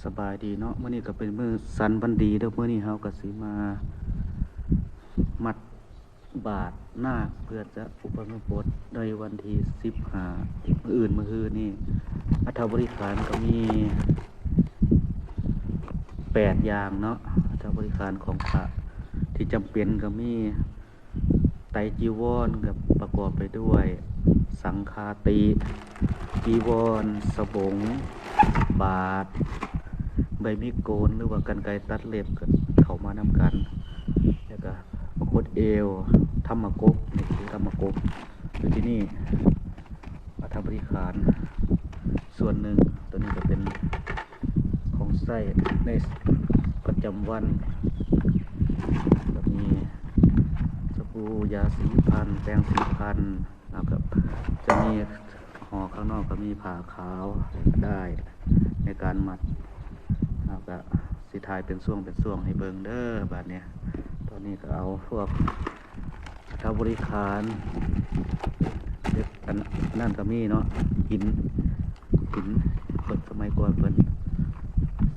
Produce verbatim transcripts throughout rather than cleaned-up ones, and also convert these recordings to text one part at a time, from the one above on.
สบายดีเนาะ มื้อนี้ก็เป็นมื้อสันวันดีเด้อ มื้อนี้เฮาก็สิมามัดบาตรนาคเพื่อจะอุปสมบทในวันที่สิบห้า มื้ออื่นมื้อฮือนี่ อัฐบริขารก็มีแปดอย่างเนาะ อัฐบริขารของพระที่จำเป็นก็มี ไตรจีวรก็ประกอบไปด้วย สังฆาติ จีวร สบง บาตร ใบมีดโกนหรือว่ากรรไกรตัดเล็บก็เข้ามานำกัน แล้วก็พระคดเอว ธรรมกก นี่คือธรรมกก อยู่ที่นี่ อัฐบริขารส่วนหนึ่ง ตัวนี้ก็เป็นของใช้ในประจำวัน ก็มีสบู่ ยาสีฟัน แปรงสีฟัน แล้วก็จะมีห่อข้างนอกก็มีผ้าขาว ได้ในการมัด แล้วก็สิถ่ายเป็นช่วงเป็นช่วงให้เบิ่งเด้อ บาดเนี้ย ตอนนี้ก็เอาพวกอัฐบริขาร เด็กอันนั่นก็มีเนาะ หิน หิน เพิ่นสมัยก่อนเพิ่น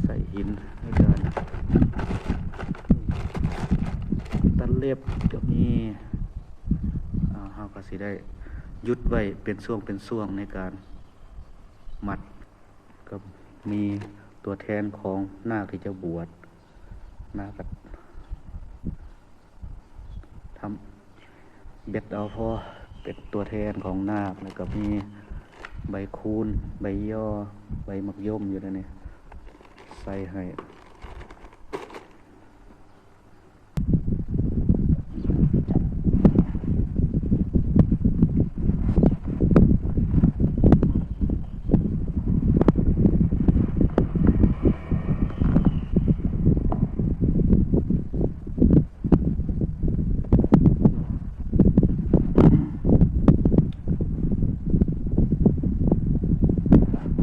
ใส่หินในการตัดเล็บก็มี อ่า เฮาก็สิได้หยุดไว้เป็นช่วงเป็นช่วงในการมัด ก็มีตัวแทนของนาคที่จะบวช นาคก็ทำเบ็ดเอาพอเป็นตัวแทนของนาค แล้วก็มีใบคูน ใบยอ ใบหมากยมอยู่ในนี้ ใส่ให้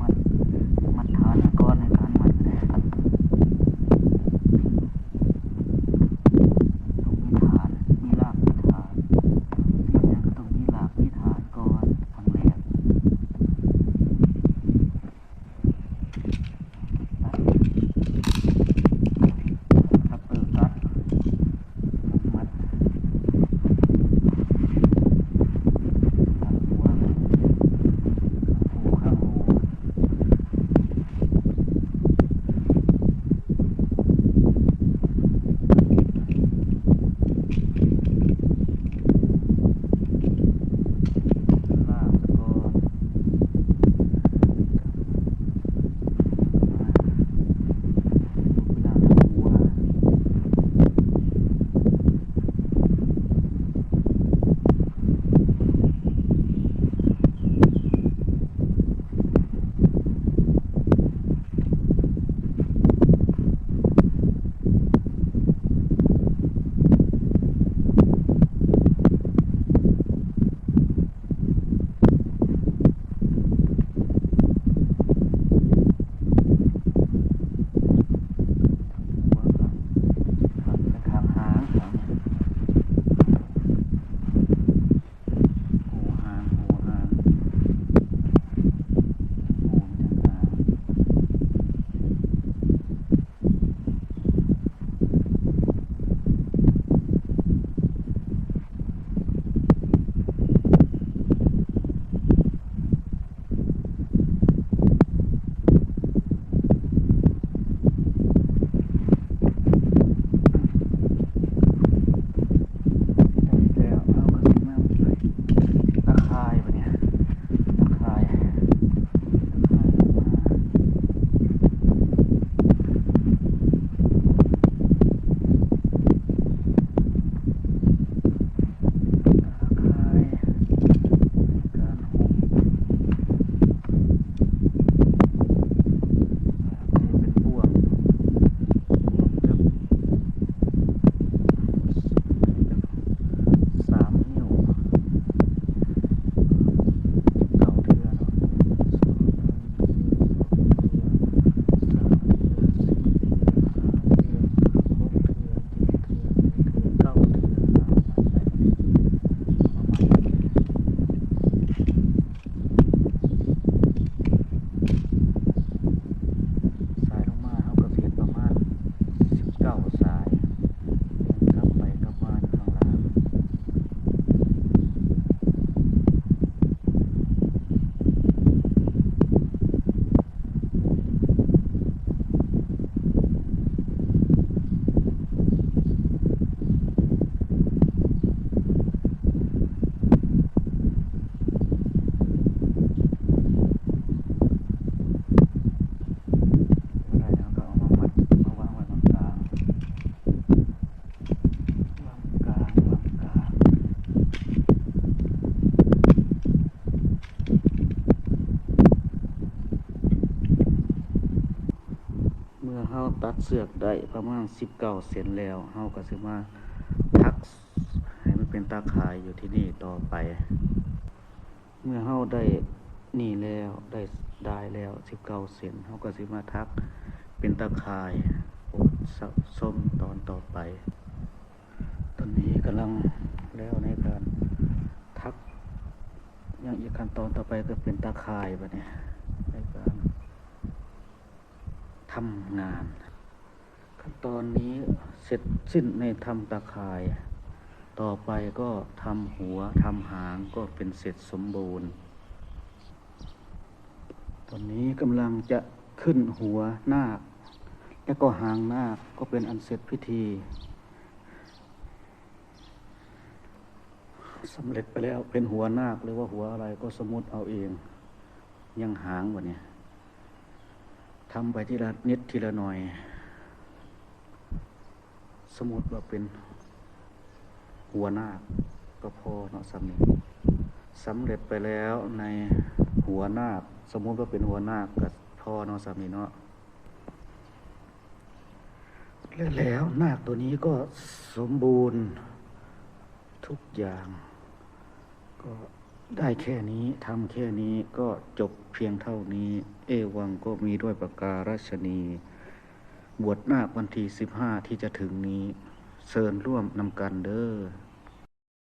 มัด มัดฐานก่อน ให้ฐานมัดเลย เมื่อเฮาตัดเสือกได้ประมาณสิบเก้าเซนแล้ว เฮาก็สิมาถักให้มันเป็นตาข่ายอยู่ที่นี่ต่อไป เมื่อเฮาได้นี่แล้ว ได้ ได้แล้วสิบเก้าเซน เฮาก็สิมาถักเป็นตาข่าย โปรดชมตอนต่อไป ตอนนี้กำลังแล้วในการถัก ยังอีกขั้นตอนต่อไปก็เป็นตาข่ายบัดนี้ ในการทำงาน ขั้นตอนนี้เสร็จสิ้นในทำตาข่าย ต่อไปก็ทำหัวทำหางก็เป็นเสร็จสมบูรณ์ ตอนนี้กำลังจะขึ้นหัวนาค และก็หางนาคก็เป็นอันเสร็จพิธี สำเร็จไปแล้ว เป็นหัวนาคหรือว่าหัวอะไรก็สมมุติเอาเอง ยังหางวะเนี่ย ทำไปทีละนิดทีละหน่อย สมมุติว่าเป็นหัวนาคก็พอเนาะ สำนี้สำเร็จไปแล้วในหัวนาค สมมุติว่าเป็นหัวนาคก็พอเนาะ สำนี้เนาะ และแล้วนาคตัวนี้ก็สมบูรณ์ทุกอย่าง ก็ได้แค่นี้ ทำแค่นี้ก็จบเพียงเท่านี้ เอวังก็มีด้วยประการฉะนี้ บวชนาควันที่สิบห้าที่จะถึงนี้ เชิญร่วมนำกันเด้อ